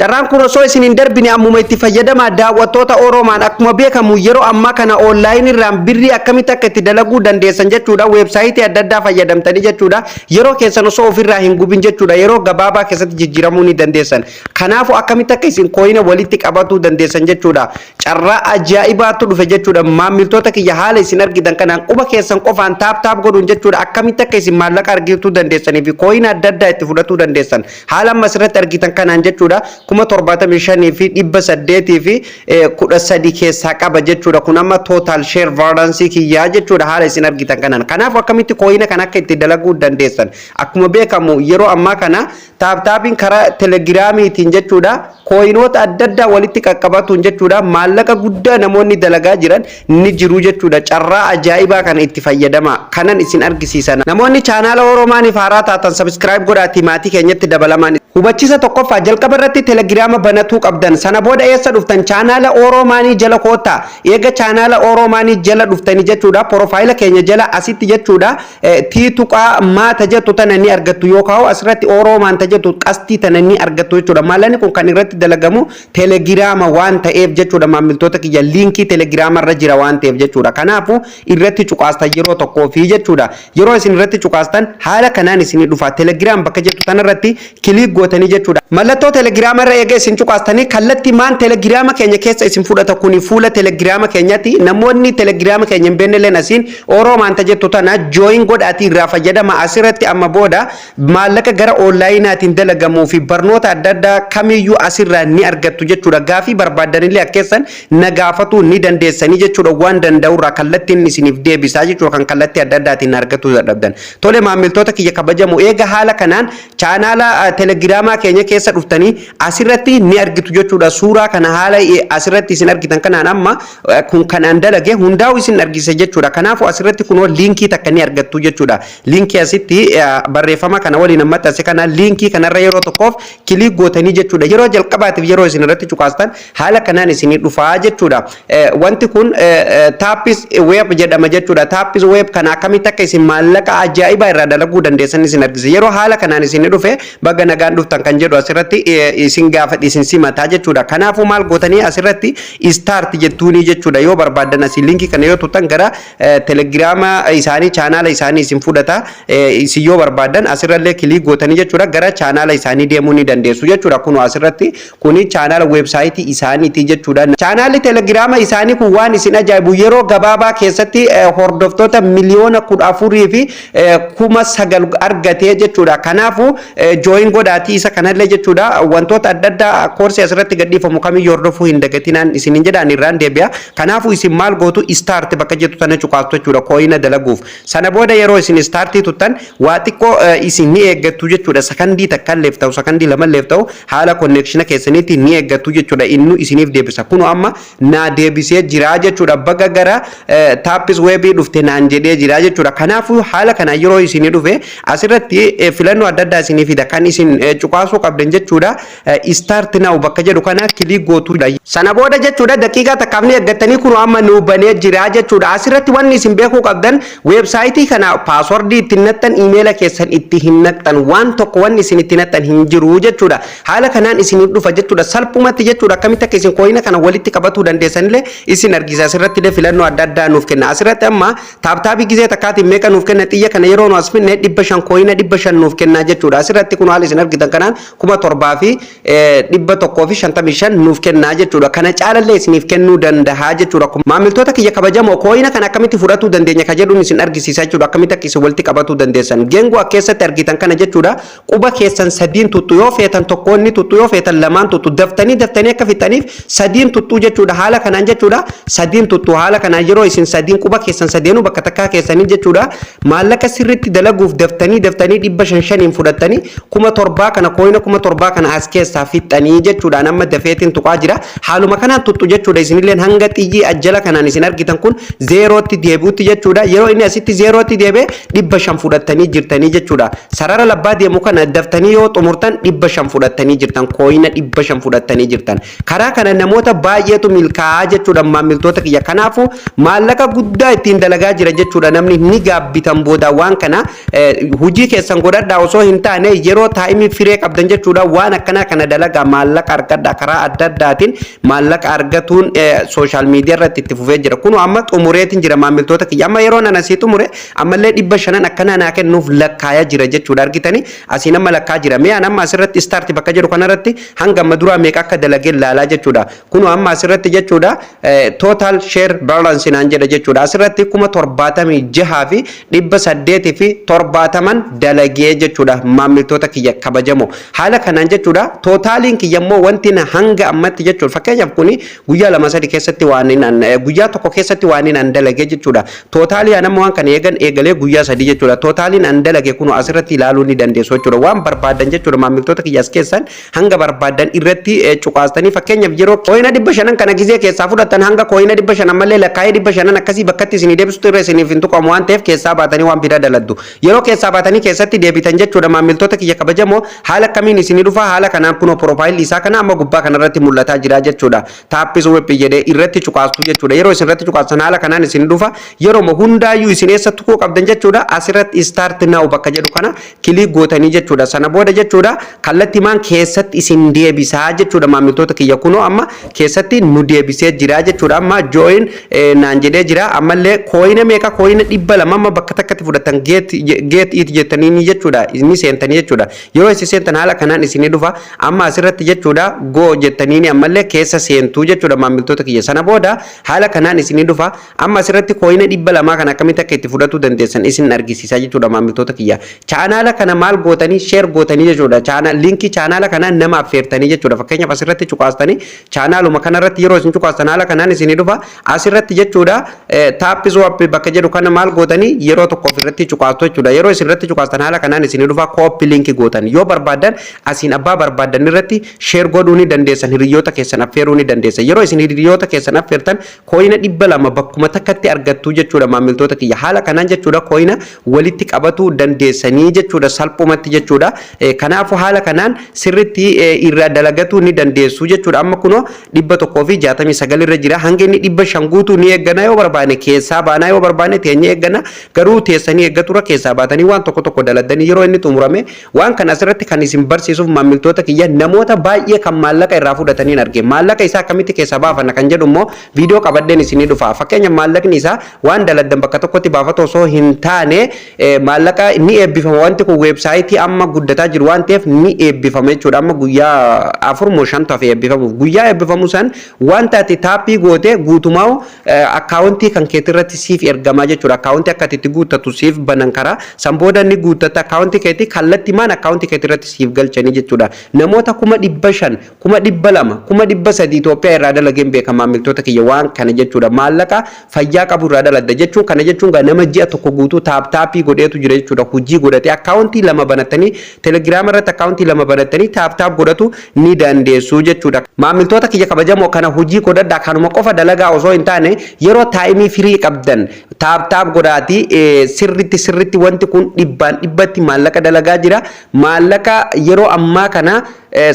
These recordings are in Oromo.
Carraan kun osoo isin hin darbine ammuma itti fayyadamaa, daawwattoota Oromaan. Akkuma beekamu, yeroo ammaa kana online irraan birrii akkamitti akka itti dalaguu dandeessan jechuudha. Weebsaayitii adda addaa fayyadamtanii jechuudha. Yeroo keessan osoo ofirraa hin gubin jechuudha. Yeroo gabaabaa keessatti jijjiiramuu ni dandeessan. Kanaafuu akkamitti akka isin coina walitti qabatuu dandeessan jechuudha. Carraa ajaa'ibaatu dhufe jechuudha. Maamiltoota kiyya, haala isin argitan kanaan quba keessan qofaan tap tap godhuun jechuudha. Akkamitti akka isin maallaqa argatuu dandeessanii fi coina adda addaa itti fudhatuu dandeessan. Haala amma asirratti argitan kanaan jechuudha. 75,813 keessaa qaba jechuudha. Kun amma total share balance kiyyaa jechuudha, haala isin argitan kanaan. Kanaaf akkamitti coina kan akka itti dalaguu dandeessan. Akkuma beekamu, yeroo ammaa kana tap tapiin karaa telegiraamiitiin jechuudha. Coinoota adda addaa walitti qaqqabatuun jechuudha. Maallaqa guddaa namoonni dalagaa jiran ni jiru jechuudha. Carraa ajaa'ibaa kana itti fayyadama. Kanan isin argisiisan. Namoonni chaanaala Oromaaniif haaraa taatan subscribe godhaatii maatii keenyatti dabalaman. Hubachiisa tokkoffaa, jalqaba irratti telegiraama banatuu qabdan. Sana booda eessa dhuftan? Chaanaala Oromaanii jala koottaa. Eega chaanaala Oromaanii jala dhuftanii jechuudha. Profile keenya jala asitti jechuudha. Tii tuqaa maata jettu tana ni argattu, yookaan asirratti Oromaan ta jettu qastii tana ni argattu jechuudha. Maallaqni kun kan irratti dalagamu telegiraama waan ta'eef jechuudha. Maamiltoota kiyya, liinkii telegiraama irra jira waan ta'eef jechuudha. Kanaafuu irratti cuqaastan yeroo tokkoo fi jechuudha. Yeroo isin irratti cuqaastan haala kanaan isinii dhufa. Telegiraam bakka jettu tanarratti click gootanii jechuudha. Mallattoo telegiraama irra eega isin cuqaastanii kallattii maan telegiraama keenya keessa isin fudhata. Kuni fuula telegiraama keenyatti. Namoonni telegiraama keenya hin beekne illeen asiin Oromaan ta jettu tana join godhaatii irraa fayyadama. Asirratti amma booda maallaqa gara onlineaatiin dalagamuu fi barnoota adda addaa kamiyyuu asirraa ni argattu jechuudha. Gaafii barbaaddanillee akkeessan na gaafatuu ni dandeessanii jechuudha. Waan danda'urraa kallattiin isiniif deebisaa jechuudha, kan kallattii adda addaatiin argatuu dadhabdan. Tole, maamiltoota kiyya kabajamu, eega haala kanaan chaanaala telegiraamaa keenya keessa dhuftanii asirratti ni argitu jechuudha. Suuraa kana haala asirratti isin argitan kanaan amma kun kanaan dalage hundaa'u isin argise jechuudha. Kanaafuu asirratti kunoo liinkii takka ni argattu jechuudha. Liinkii asitti barreeffama kana waliin maxxanse kana, liinkii kanarra yeroo tokkoof click gootanii jechuudha. Yeroo jalqabaatiif yeroo isin irratti cuqaastan haala kanaan isinii dhufaa jechuudha. Wanti kun Tapis Web jedhama jechuudha. Tapis Web kana akkamitti akka isin maallaqa ajaa'ibaa irraa dalaguu dandeessan isin argisa. Yeroo haala kanaan isin dhufe, baga nagaan dhuftan kan jedhu asirratti isin gaafa isin simataa jechuudha. Kanaafuu maal gootanii? Asirratti start jettuunii jechuudha. Yoo barbaaddan asii liinkii kana yoo tuttan gara telegiraama isaanii, chaanaala isaanii isin fudhata. Isin yoo barbaaddan asirrallee click gootanii jechuudha, gara chaanaala isaanii deemuu ni dandeessu jechuudha. Kun asirratti kuni chaanaala weebsaayitii isaaniiti jechuudha. Chaanaalli telegiraama isaanii kun waan isin ajaa'ibu, yeroo gabaabaa keessatti hordoftoota 14,009 argatee jechuudha. Kanaafuu join godhaatii isa kanallee jechuudha. Wantoota adda addaa koorsii asirratti gadhiifamu kamiyyuu hordofuu hin dagatinaan isinin jedhaan, irraan deebi'a. Kanaafuu isin maal gootu? Start bakka jettu tana cuqaastu jechuudha, coina dalaguuf. Sana booda yeroo isin startii tuttan waa xiqqoo isin ni eeggattu jechuudha. Sakandii takkalleef ta'u, sakandii lamalleef ta'u, haala connectiona keessaniitti ni eeggattu jechuudha. Innu isiniif deebisa. Kunu amma naa deebisee jira jechuudha. Baga gara Tapis Webii dhufte naan jedhee jira jechuudha. Kanaafuu haala kana yeroo isinii dhufe asirratti filannoo adda addaa isinii fida. Kan isin cuqaasuu qabdan jechuudha, start now bakka jedhu kana click gootuudha. Sana booda jechuudha, daqiiqaa takkaaf ni eeggattanii, kun amma nu banee jira jechuudha. Asirratti wanni isin beekuu qabdan, weebsaayitii kana passwordii itti naqxan, iimeela keessan itti hin naqxan, waan tokko wanni isin itti naqxan hin jiru jechuudha. Haala kanaan isiniif dhufa jechuudha. Salphumatti jechuudha, akkamitti akka isin coina kana walitti qabatuu dandeessanillee isin argisa. Asirratti illee filannoo adda addaa nuuf kenna. Asirratti amma tap tapii gizee takkaatiin meeqa nuuf kenna? Xiyya kana yeroo nu as finne 500, coina 500 nuuf kenna jechuudha. Asirratti kun haala isin argitan kanaan 7155 nuuf kenna jechuudha. Kana caalallee isiniif kennuu danda'a jechuudha. Maamiltoota kiyya kabajamoo, coina kana akkamitti fudhatuu dandeenya ka jedhuun isin argisiisa jechuudha. Akkamitti akka isin walitti qabatuu dandeessan. Geengoo keessatti argitan kana jechuudha. Quba keessan sadiin tuttu. Yoo feetan tokkoon ni tuttu, yoo feetan lamaan tuttu. Daftanii daftanii akka fixaniif sadiin tuttuu jechuudha. Haala kanaan jechuudha. Sadiin tuttu. Haala kanaan yeroo isin sadiin quba keessan sadeenuu bakka takkaa keessanii jechuudha. Maallaqa sirriitti dalaguuf daftanii daftanii dhibba shan shaniin fudhattanii 7,000 kana, coina 7,000 kana as keessaa fixanii jechuudha. Amma dafeetiin tuqaa jira. Haaluma kanaan tuttu jechuudha. Isinilleen hanga xiyyi ajjala kanaan isin argitan kun zeerootti deebi'utti jechuudha. Yeroo inni asitti zeerootti deebi'e 500 fudhattanii jirtanii jechuudha. Sarara labbaa deemu kana daftanii yoo xumurtan 500 fudhattanii jirtan. Coina 500 fudhattanii jirtan. Karaa kana namoota baay'eetu milkaa'aa jechuudha, maamiltoota kiyya. Kanaafuu maallaqa guddaa ittiin dalagaa jira jechuudha. Namni ni gaabbitan booda waan kana hojii keessan godhadhaa osoo hin taane, yeroo time free. firee qabdan jechuudha, waan akkanaa kana dalagaa, maallaqa argadha. Karaa adda addaatiin maallaqa argatuun social media irratti itti fufee jira. Kun amma xumureetiin jira, maamiltoota kiyya. Amma yeroo nan asii xumure ammallee 500 akkanaa naa kennuuf lakkaayaa jira jechuudha. Argitanii, asiin amma lakkaa jira. Mee amma asirratti start bakka jedhu kanarratti hanga amma duraa meeqa akka dalagee laalaa jechuudha. Kun amma asirratti jechuudha, total share balance naan jedha jechuudha. Asirratti 76,870 dalagee jechuudha, maamiltoota kiyya kabajamoo. Haala kanaan jechuudha, totaliin kiyya immoo wanti na hanga ammatti jechuudha. Fakkeenyaaf, kuni guyyaa 2, 3 keessatti waan inni, guyyaa tokko keessatti waan inni an dalagee jechuudha. Totalii an amma waan kana eegan eegalee guyyaa 3 jechuudha. Totaliin an dalage kun asirratti ilaaluu ni dandeessu jechuudha. Waan barbaadan jechuudha, maamiltoota kiyyaas keessan hanga barbaadan irratti cuqaastanii, fakkeenyaaf yeroo coina 500 kana gizee keessaa fudhatan, hanga coina 500 ammallee lakkaa'ee 500 akkasii bakkatti isinii deebisutu irra isiniif hin tuqamu waan ta'eef, keessaa baatanii waan biraa daladdu. Yeroo keessaa baatanii keessatti deebitan jechuudha, maamiltoota kiyya kabajamoo, haala akkamiin isinii dhufa? Haala kanaan kunoo profileli isaa kana amma gubbaa kanarratti mul'ataa jira jechuudha. TapSwap jedhee irratti cuqaastu jechuudha. Yeroo isin irratti cuqaastan haala kanaan isin dhufa. Yeroo hundaayyuu isin eessa tuquu qabdan jechuudha? Asirratti start now bakka jedhu kana click gootanii jechuudha. Sana booda jechuudha, kallattimaan keessatti isin deebisaa jechuudha, maamiltoota kiyya. Kunoo amma keessatti nu deebisee jira jechuudha. Amma join naan jedhee jira. Ammallee coina meeqa? Coina 200 amma bakka takkatti fudhatan. Get it jettanii ni jechuudha, ni seentanii jechuudha. Yeroo isin seentan haala kanaan isinii dhufa. Amma asirratti jechuudha, go jettanii ammallee keessa seentuu jechuudha, maamiltoota kiyya. Sana booda haala kanaan isinii dhufa. Amma asirratti coina 200 kan akkamitti akka itti fudhatuu dandeessan isin argisiisaa jechuudha, maamiltoota kiyya. Channela kana maal gootanii? Share gootanii jechuudha. Linkii channela kanaa nama affeertanii jechuudha. Fakkeenyaaf, asirratti cuqaastanii channeluma kanarratti yeroo isin cuqaastan haala kanaan isinii dhufa. Asirratti jechuudha, TapSwap bakka jedhu kana maal gootanii? Yeroo tokko ofirratti cuqaastu jechuudha. Yeroo isin irratti cuqaastan haala kanaan isinii dhufa. Copy link gootan. Yoo barbaadan asiin abbaa barbaadan irratti share godhuu ni dandeessan, hiriyoota keessan affeeruu ni dandeessan. Yeroo isin hiriyoota keessan affeertan coina 200 bakkuma takkatti argattu jechuudha, maamiltoota kiyya. Haala kanaan jechuudha, coina walitti qabatuu dandeessanii jechuudha, salphumatti jechuudha. Kanaafuu haala kanaan sirritti irraa dalagatuu ni dandeessu jechuudha. Amma kunoo 169 irra jira. Hanga inni 500 guutuu ni eeggana. Yoo barbaanne keessaa baanaa, yoo barbaanne teenyee eeggana. Garuu teessanii eeggatura keessaa baatanii waan tokko tokko daladdanii yeroo inni xumurame. Waan kana asirratti kan isin barsiisuuf, maamiltoota kiyya, namoota baay'ee kan maallaqa irraa fudhatanii arge. Maallaqa isaa akkamitti keessaa baafanna kan jedhu immoo viidiyoo qabadheen isinii dhufa. Fakkeenya, maallaqni isaa waan daladdan bakka tokkotti baafatu osoo hin taane, maallaqa ni eebbifama. Wanti kun websiteii amma guddataa jiru waan ta'eef ni eebbifama jechuudha. Amma guyyaa 4 moo 5 hafe eebbifamuuf. Guyyaa eebbifamu san wanta ati tapii goote guutumaa accountii kan keetirratti siif ergamaa jechuudha. Accountii akka ati itti guuttatu siif banan. Karaa san booda ni guuttata accountii keetii, kallattimaan accountii keetirratti siif galchanii jechuudha. Namoota 500,000, 200,000, 300,000 Itoophiyaa irraa dalageen beeka, maamiltoota kiyya, waan kana jechuudha. Maallaqa fayyaa qabu irraa daladda jechuun kana jechuun nama ji'a tokko guutuu tap tapii godheetu jira jechuudha. Hojii godhatee accountii lama banatanii, Telegiraama irratti accountii lama banatanii tap tap godhatu ni dandeessu jechuudha. Maamiltoota kiyya kabajamoo, kana hojii godhadhaa. Kanuma qofa dalagaa osoo hin taane, yeroo timeii free qabdan tap tap godhaatii sirritti sirritti. Wanti kun dhibbaan dhibbatti maallaqa dalagaa jira. Maallaqa yeroo ammaa kana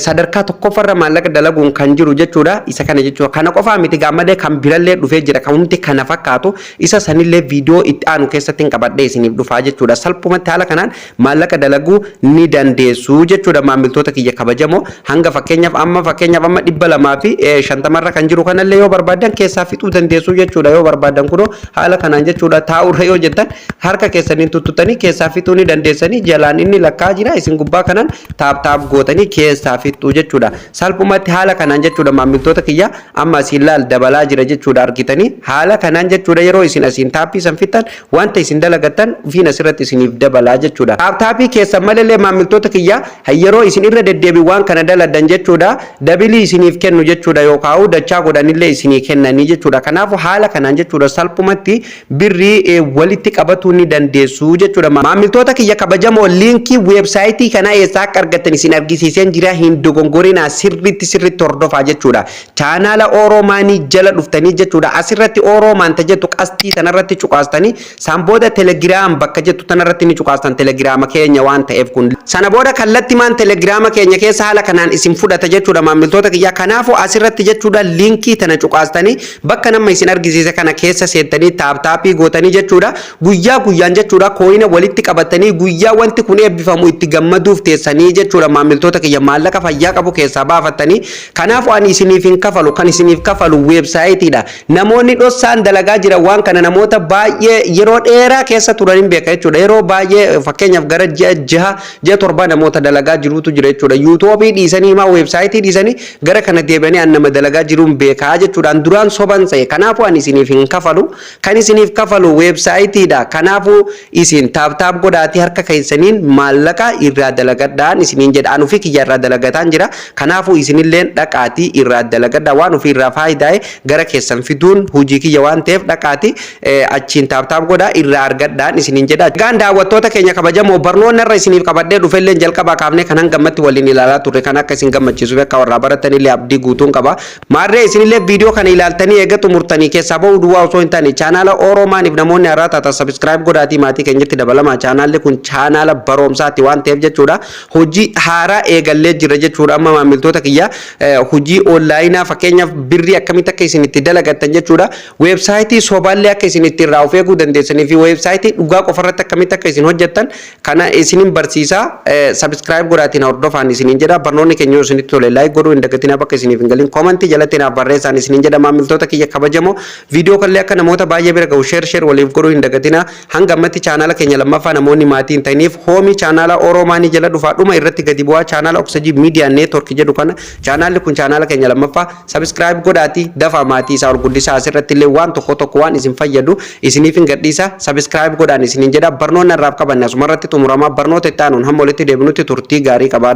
sadarkaa tokkoffarra maallaqa dalaguun kan jiru jechuudha. Isa kana jechuudha. Kana qofaa miti gaammalee, kan birallee dhufee jira. Kan hundi kana fakkaatu isa sanillee viidiyoo itti aanu keessatti hin qabadhee isiniif dhufaa jechuudha. Salphumatti haala kanaan maallaqa dalaguu ni dandeessu jechuudha, maamiltoota kiyya kabajamoo. Hanga fakkeenyaaf amma 250rra kan jiru kanallee yoo barbaadan keessaa fixuu dandeessu jechuudha. Yoo barbaadan kunoo haala kanaan jechuudha, taa'urra yoo jettan harka keessaniin tuttutanii keessaa fixuu ni dandeessanii. Jalaan inni lakkaa jira, isin gubbaa kanaan tap tap gootanii keessaa fixuu jechuudha. Salphumatti haala kanaan jechuudha, maamiltoota kiyya. Amma asiin laal, dabalaa jira jechuudha, argitanii. Haala kanaan jechuudha, yeroo isin asiin tapii san fixan wanta isin dalagattan ofiin asirratti isiniif dabalaa jechuudha. Tap tapii keessan malallee, maamiltoota kiyya, yeroo isin irra deddeebi waan kana daladan jechuudha, doubleii isiniif kennu jechuudha, yookaan dachaa godhanillee isinii kennanii jechuudha. Kanaafuu haala kanaan jechuudha, salphumatti birrii walitti qabatuu ni dandeessu jechuudha. Maamiltoota kiyya kabajamoo, linkii websiteii kanaa eessaa akka argattan isin argisiiseen jira. Hin dogongorinaa, sirritti sirritti hordofaa jechuudha. Chaanaala Oroomaanii jala dhuftanii jechuudha. Asirratti Oroomaan ta jettu qastii tanarratti cuqaastanii, san booda Telegiraam bakka jettu tanarratti ni cuqaastan, Telegiraama keenya waan ta'eef kun. Sana booda kallattimaan Telegiraama keenya keessa haala kanaan isin fudhata jechuudha, maamiltoota kiyyaa. Kanaafuu asirratti jechuudha liinkii tana cuqaastanii bakka nama isin argisiise kana keessa seentanii tap tapii gootanii jechuudha. Guyyaa guyyaan jechuudha coina walitti qabatanii guyyaa wanti kun eebbifamu itti gammaduuf teessanii jechuudha, maamiltoota kiyya, maallaqa fayyaa qabu keessaa baafattanii. Kanaafuu ani isiniif hin kafalu, kan isiniif kafalu weebsaayitiidha. Namoonni dhossaan dalagaa jiran waan kana namoota baay'ee yeroo dheeraa keessa turan hin beeka jechuudha. Yeroo baay'ee, fakkeenyaaf gara ji'a 6, ji'a 7 namoota dalagaa jirutu jira jechuudha. Yuutuubii dhiisanii himaa weebsaayitii dhiisanii gara kana deebi'anii an nama dalagaa jiruun beekaa jechuudha. An duraan soban ta'e. Kanaafuu ani isiniif hin kafalu. Kan isiniif kafalu weebsaayitiidha. Kanaafuu isin tap tap godhaatii harka keessaniin maallaqa irraa dalagadhaan isiniin jedha. An ofii kiyya irraa dalagataan jira. Kanaafuu isinilleen dhaqaatii irraa dalagadhaa. Waan ofii irraa faayidaa'e gara keessan fiduun hojii kiyya waan ta'eef dhaqaatii achiin tap tap godhaa irraa argadhaan isiniin jedha. Egaan daawwattoota keenya kabajamoo, barnoonni irra isiniif qabadhee dhufelleen jalqabaa kaafnee kan hangammatti waliin ilaalaa turre kan akka isin gammachiisuuf akka warraa baratanillee abdii guutuun qaba. Maarree isinillee viidiyoo kana ilaaltanii eega xumurtanii keessaa ba'uu duwwaa osoo hin taane, chaanaala Oroomaaniif namoonni haaraa taatan subscribe godhaatii maatii keenyatti dabalamaa. Chaanaalli kun chaanaala barumsaati waan ta'eef jechuudha. Hojii haaraa eegallee jira jechuudha. Amma maamiltoota kiyya, hojii onlaayinaa, fakkeenyaaf birrii akkamitti akka isin itti dalagattan jechuudha. Weebsaayitii sobaallee akka isin itti irraa of eeguu dandeessanii fi weebsaayitii dhugaa qofarratti akkamitti akka isin hojjettan kana isinin barsiisaa. Subscribe godhaatiin hordofaan isinin jedha. Barnoonni keenya yoo isinitti tole like godhuu hin dagatinaa. Bakka isiniif hin galin commentii jalatti naaf barreessaan isinin jedha. Maamiltoota kiyya kabajamoo, viidiyoo kallee akka namoota baay'ee bira gahu share share waliif godhuu hin dagatinaa. Hanga ammatti chaanaala keenya lammaffaa namoonni maatii hin ta'iniif hoomii chaanaala Oroomaanii jala dhufaa, dhuma irratti gadi bu'aa chaanaala Oksajii Miidiyaa Neetwork jedhu kana. Chaanaalli kun chaanaala keenya lammaffaa, subscribe godhaatii dafaa maatii isaa ol guddisaa. Asirratti illee waan tokko tokko waan isin fayyadu isiniif hin gadhiisa, subscribe godhaan isiniin jedha. Barnoonni irraaf qabanne asumarratti xumuramaa. Barnoota itti aanuun hamma walitti deebinutti turtii gaarii qabaadha.